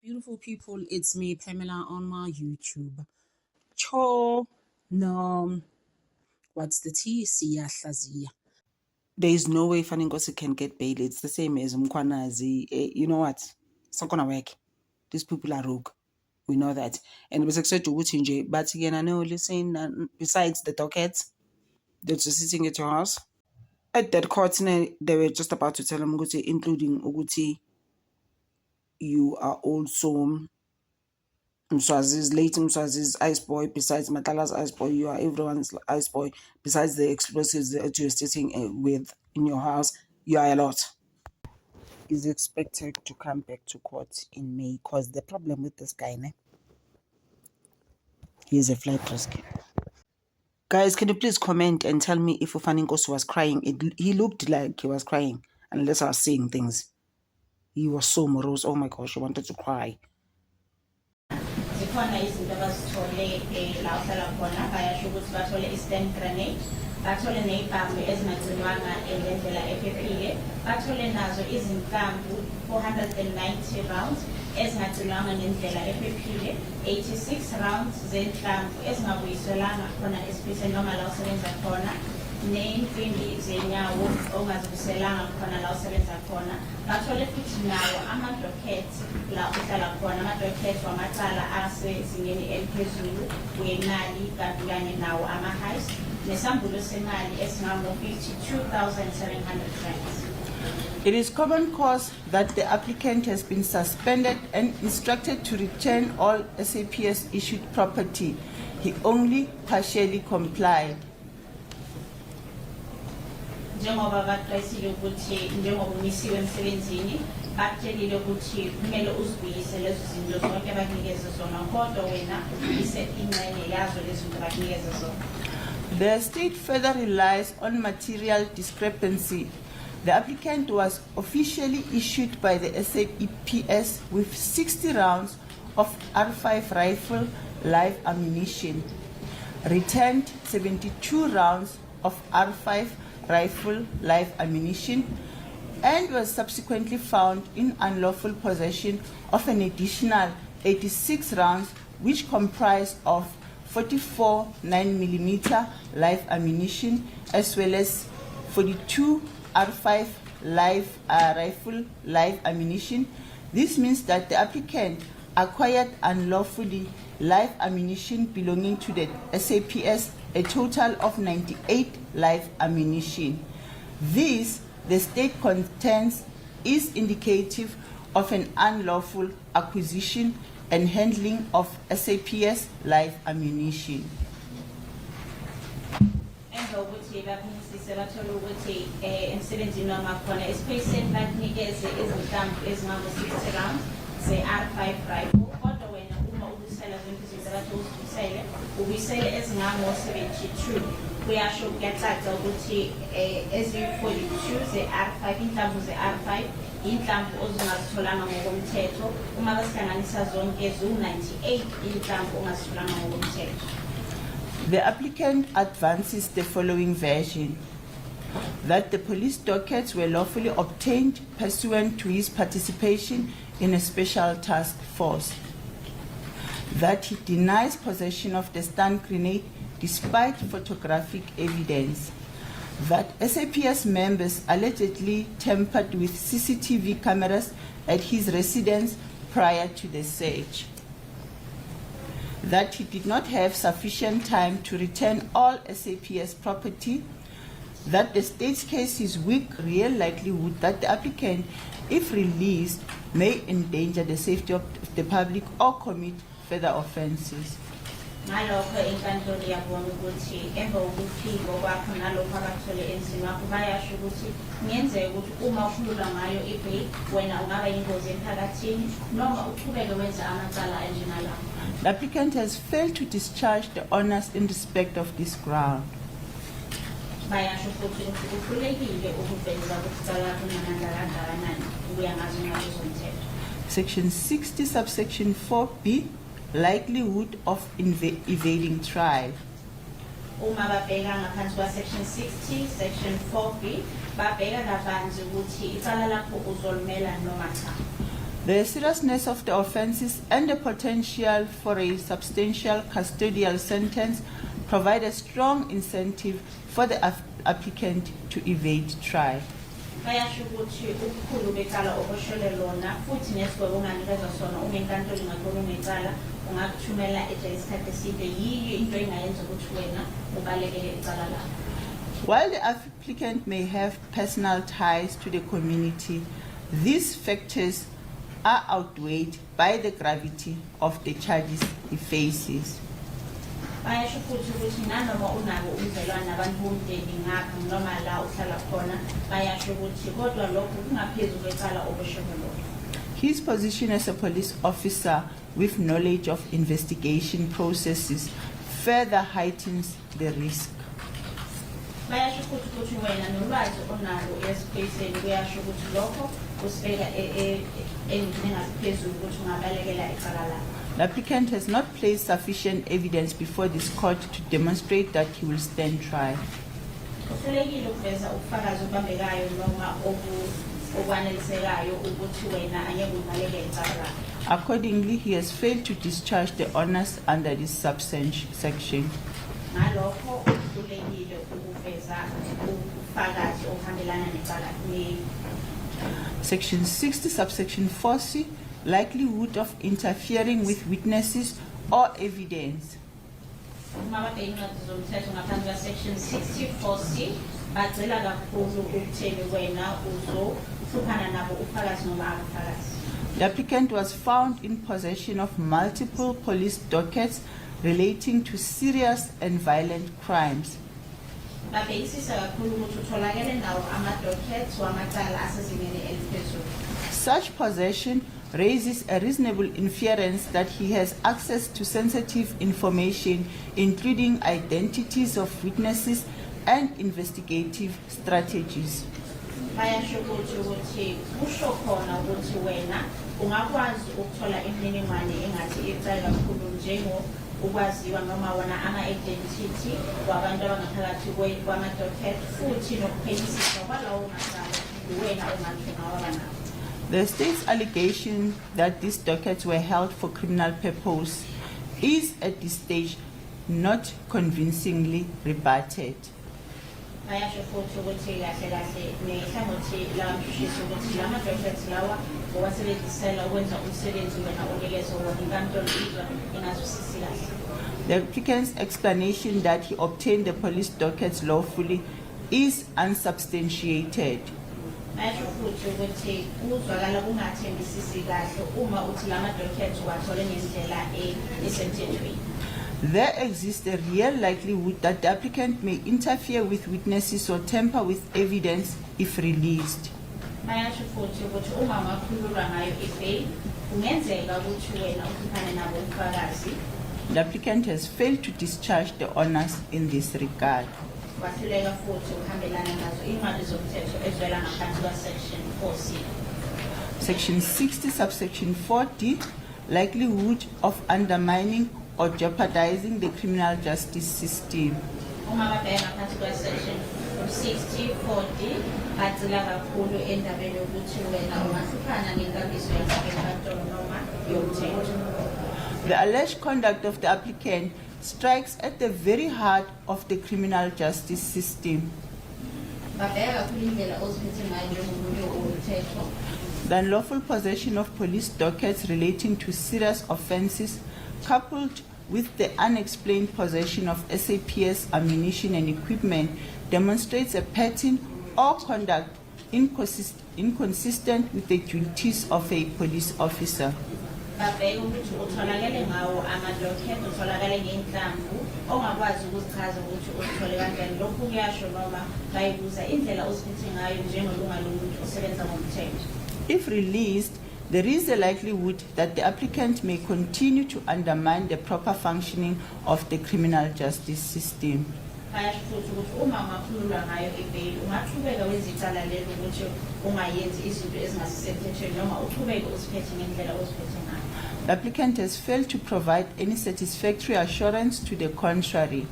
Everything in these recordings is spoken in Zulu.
Beautiful people, it's me, Pamela, on my YouTube. Cho no, what's the tea? Siyahlaziya. There is no way Fanny Nkosi can get bail. It's the same as Mkhwanazi. You know what? It's not gonna work. These people are rogue. We know that. And bese kuseja ukuthi nje bathi kuyena, "No, listen, besides the dockets that you're sitting at your house." At that court, ne, they were just about to tell him ukuthi, including ukuthi you are also Mswazi's, late Mswazi's ice boy, besides Matlala's ice boy, you are everyone's ice boy. Besides the explosives that you're sitting with in your house, you are a lot. Is expected to come back to court in May because the problem with this guy, ne, he is a flight risk. Guys, can you please comment and tell me if uFanny Nkosi was crying? He looked like he was crying, unless I was seeing things. He was so morose. Oh my gosh, I wanted to cry. Zikhona izinto abazithole la uhlala khona. Bayasho ukuthi bathole i-stun grenade, bathole nezibhamu ezingagcinwanga ngendlela ephephile, bathole nazo izinhlamvu 490 rounds ezingagcinwanga ngendlela ephephile, 86 rounds zenhlamvu ezingabuyiselwanga khona esiphiseni noma la usebenza khona, ney'nsimbi zenyawo ongazibuyiselanga khona la usebenza khona. Bathole futhi nawo ama-docket la uhlala khona, ama-docket wamacala asezingeni eliphezulu wemali, kanti kanye nawo ama-heist, nesambulo semali esingango-52,700 rands. It is common cause that the applicant has been suspended and instructed to return all SAPS issued property. He only partially complied. Njengoba baxwayisile ukuthi njengoba umisiwe emsebenzini, bakutshelile ukuthi kumele uzibuyise lezo zinto zonke abakunikeze zona, kodwa wena ubuyise ingxenye yazo lezi zinto abakunikeze zona. The state further relies on material discrepancy. The applicant was officially issued by the SAPS with 60 rounds of R5 rifle live ammunition, returned 72 rounds of R5 rifle live ammunition, and was subsequently found in unlawful possession of an additional 86 rounds, which comprise of 44 9 mm live ammunition as well as 42 R5 live rifle live ammunition. This means that the applicant acquired unlawfully live ammunition belonging to the SAPS, a total of 98 live ammunition. This, the state contends, is indicative of an unlawful acquisition and handling of SAPS live ammunition. Emva kokuthi baphenyisise bathole ukuthi emsebenzini wamakhona esiphoyiseni bakunikeze izinhlamvu ezingango-60 rounds ze-R5 rifle, kodwa wena uma ubuyisela zonke izinto abathi uzibuyisele, ubuyisele ezingango-72. Kuyasho kuyacaca ukuthi eziyi-42 ze-R5, inhlamvu ze-R5, inhlamvu ozingazitholanga ngokomthetho. Uma basihlanganisa zonke ziwu-98 inhlamvu ongazitholanga ngokomthetho. The applicant advances the following version: that the police dockets were lawfully obtained pursuant to his participation in a special task force, that he denies possession of the stun grenade despite photographic evidence, that SAPS members allegedly tampered with CCTV cameras at his residence prior to the search, that he did not have sufficient time to return all SAPS property, that the state's case is weak, real likelihood that the applicant, if released, may endanger the safety of the public or commit further offenses. Ngalokho inkantolo iyabona ukuthi emva kokuphiko kwakho nalokho abakuthole emzini wakho, bayasho ukuthi kungenzeka ukuthi uma ukhululwa ngayo i-bail wena ungaba yingozi emphakathini noma uchubeke wenze amacala anjengalawo. The applicant has failed to discharge the onus in respect of this ground. Bayasho futhi ukuthi uhlulekile ukuveza ukuthi icala lakho linamandla kangakanani ukuya ngazo ngazo zomthetho. Section 60, subsection 4B, likelihood of evading trial. Uma babheka ngaphansi kwa-section 60 section 4B, babheka kabanzi ukuthi icala lakho uzolimela noma cha. The seriousness of the offences and the potential for a substantial custodial sentence provide a strong incentive for the applicant to evade trial. Bayasho ukuthi ubukhulu becala oboshelwe lona futhi nesigwebo onganikezwa sona uma inkantolo ingakubona unecala ungakuthumela ejele isikhathi eside yiyo into engayenza ukuthi wena ubalekele icala lakho. While the applicant may have personal ties to the community, these factors are outweighed by the gravity of the charges he faces. Bayasho futhi ukuthi nanoma unabo umzelwano nabantu bomndeni ngapha noma la uhlala khona bayasho ukuthi kodwa lokho kungaphezu kwecala oboshelwe lona. His position as a police officer with knowledge of investigation processes further heightens the risk. Bayasho futhi ukuthi wena nolwazi onalo esiphoyiseni kuyasho ukuthi lokho kusibeka engcupheni engaphezulu ukuthi ungabalekela icala lakho. The applicant has not placed sufficient evidence before this court to demonstrate that he will stand trial. Uhlulekile ukuveza ubufakazi obubambekayo noma okwanelisekayo ukuthi wena angeke ubalekele icala lakho. Accordingly, he has failed to discharge the onus under this subsection. Ngalokho uhlulekile ukuveza ubufakazi obuhambelana necala Section 60, subsection 4C, likelihood of interfering with witnesses or evidence. Uma babheka incwadi zomthetho ngaphansi kwa-section 64C bagxila kakhulu ukutheni wena uzohluphana nabo ubufakazi noma abufakazi. The applicant was found in possession of multiple police dockets relating to serious and violent crimes. Babhekisisa kakhulu ukuthi utholakele nawo ama-dockets wamacala asezingeni eliphezulu. Such possession raises a reasonable inference that he has access to sensitive information, including identities of witnesses and investigative strategies. Bayasho ukuthi kusho khona ukuthi wena ungakwazi ukuthola imininingwane engathi ibucayi kakhulu njengo ukwaziwa noma wona ama-identity wabantu abangaphakathi kwama-docket futhi nokuphenyisiswa kwalawo macala uwena ongathi ungawaba nawo. The state's allegation that these dockets were held for criminal purpose is at this stage not convincingly rebutted. Bayasho futhi ukuthi kahle kahle nehlangothi lakamshushisi ukuthi la ma-dockets lawa ngowasebenzisela ukwenza umsebenzi wena onikezwe wona inkantolo izwa ingazwisisi kahle. The applicant's explanation that he obtained the police dockets lawfully is unsubstantiated. Bayasho futhi ukuthi kuzwakala kungathembisisi kahle uma uthi la ma-dockets uwathole ngendlela esemthethweni. There exists a real likelihood that the applicant may interfere with witnesses or tamper with evidence if released. Bayasho futhi ukuthi uma ungakhululwa ngayo i-bail kungenzeka ukuthi wena uhluphane nabo ubufakazi. The applicant has failed to discharge the onus in this regard. Wahluleka futhi ukuhambelana nazo iy'ncwadi zomthetho ezivela ngaphansi kwa-section 4C. Section 60, subsection 4D, likelihood of undermining or jeopardizing the criminal justice system. Uma babheka ngaphansi kwa-section 60 4D bagxila kakhulu endabeni yokuthi wena ungahluphana nenkambiso yasenkantolo noma yomthetho. The alleged conduct of the applicant strikes at the very heart of the criminal justice system. Babheka kakhulu indlela oziphethe ngayo njengomuntu womthetho. The unlawful possession of police dockets relating to serious offences, coupled with the unexplained possession of SAPS ammunition and equipment, demonstrates a pattern or conduct inconsistent with the duties of a police officer. Babheke ukuthi utholakele ngawo ama-docket utholakale ngey'nhlamvu ongakwazi ukuzichaza ukuthi uzithole kanjani lokhu kuyasho noma bayibuza indlela oziphethe ngayo njengelunga lomuntu osebenza ngomthetho. If released, there is a likelihood that the applicant may continue to undermine the proper functioning of the criminal justice system. Bayasho futhi ukuthi uma ungakhululwa ngayo ibheyili ungaqhubeka wenza icala lelo ukuthi ungayenzi izinto ezingazisemthethweni noma uchubeke uziphethe ngendlela oziphethe ngayo. The applicant has failed to provide any satisfactory assurance to the contrary.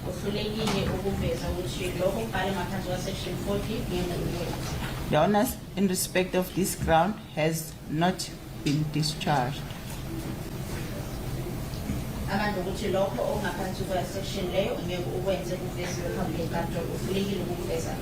Uhlulekile ukuveza ukuthi lokho kubhalwe ngaphansi kwa-section 40 ngeke ukwenze. The onus in respect of this ground has not been discharged. Amandla ukuthi lokho okungaphansi kwe-section leyo ngeke ukwenze kuveziwe phambi kwenkantolo, uhlulekile ukukuveza.